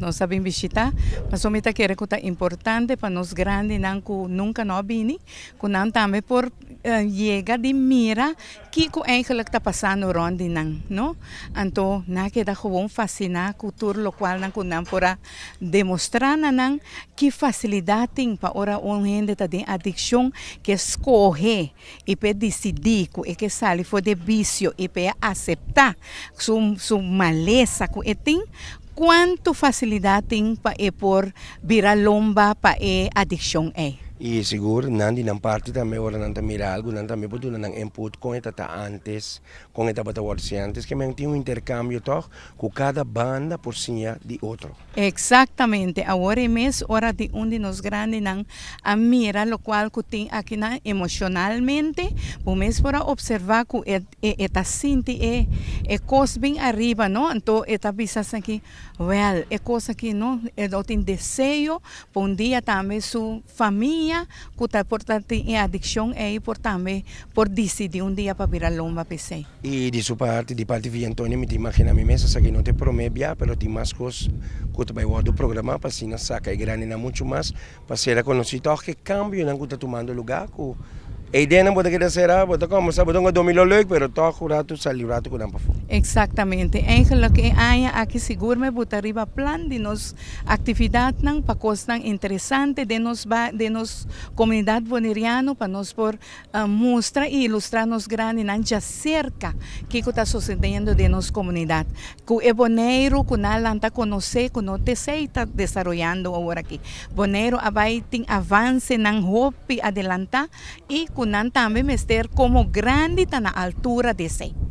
Nos a bin bishita, pasobra mi ta kere ku ta importante pa nos grandinan ku nunka no a bini, ku nan tambe por yega di mira kiko eigenlijk ta pasando rònt di nan, no? Anto nan a keda gewoon fasiná ku tur lokualnan ku nan por a demostrá na nan ki fasilidat tin pa ora un hende ta den adikshon ke skohe i p'e disidí ku e ke sali for di e bisio i p'e aseptá su su malesa ku e tin, kuantu fasilidat tin pa e por bira lomba pa e adikshon ei? I sigur nan di nan parti tambe ora nan ta mira algu nan tambe por duna nan input kon e ta ta antes, kon e tabata wòrdu siña antes, ke men tin un interkambio tòg ku kada banda por siña di otro. Exactamente, awor e mes ora di un di nos grandinan a mira locual cu tin akinan emocionalmente, bo mes por a observa cu e e ta sinti e e cos bin ariba no, anto e ta bisa esaki, wel e cos aki no, e lo tin deseo pa un dia tambe su famia cu ta por ta tin e adiccion ey por tambe por dicidi un dia pa bira lomba p'esey. I di su parti, di parti Villa Antonia, mi ta imagina mi mes esaki no ta e prome bia, pero tin mas kos ku ta bai wòrdu programá pa asina saka e grandinan muchu mas pa sera konosí tòg e kambionan ku ta tumando lugá ku e ideanan bo ta keda sera, bo ta kòmbersá, bo ta hunga domino leuk, pero tòg un ratu sali un ratu ku nan pafó. Eksaktamente. Eigenlik e aña aki sigur mi buta riba plan di nos aktividatnan pa kosnan interesante den nos den nos komunidat boneriano pa nos por Mustra i ilustrá nos grandinan djaserka kiko ta sosediendo den nos komunidat. Ku e Boneiru ku nan lanta konosé ku no t'esei ta desaroyando awor aki. Boneiru a bai tin avansenan hopi adelantá i ku nan tambe mester komo grandi ta na altura di esei.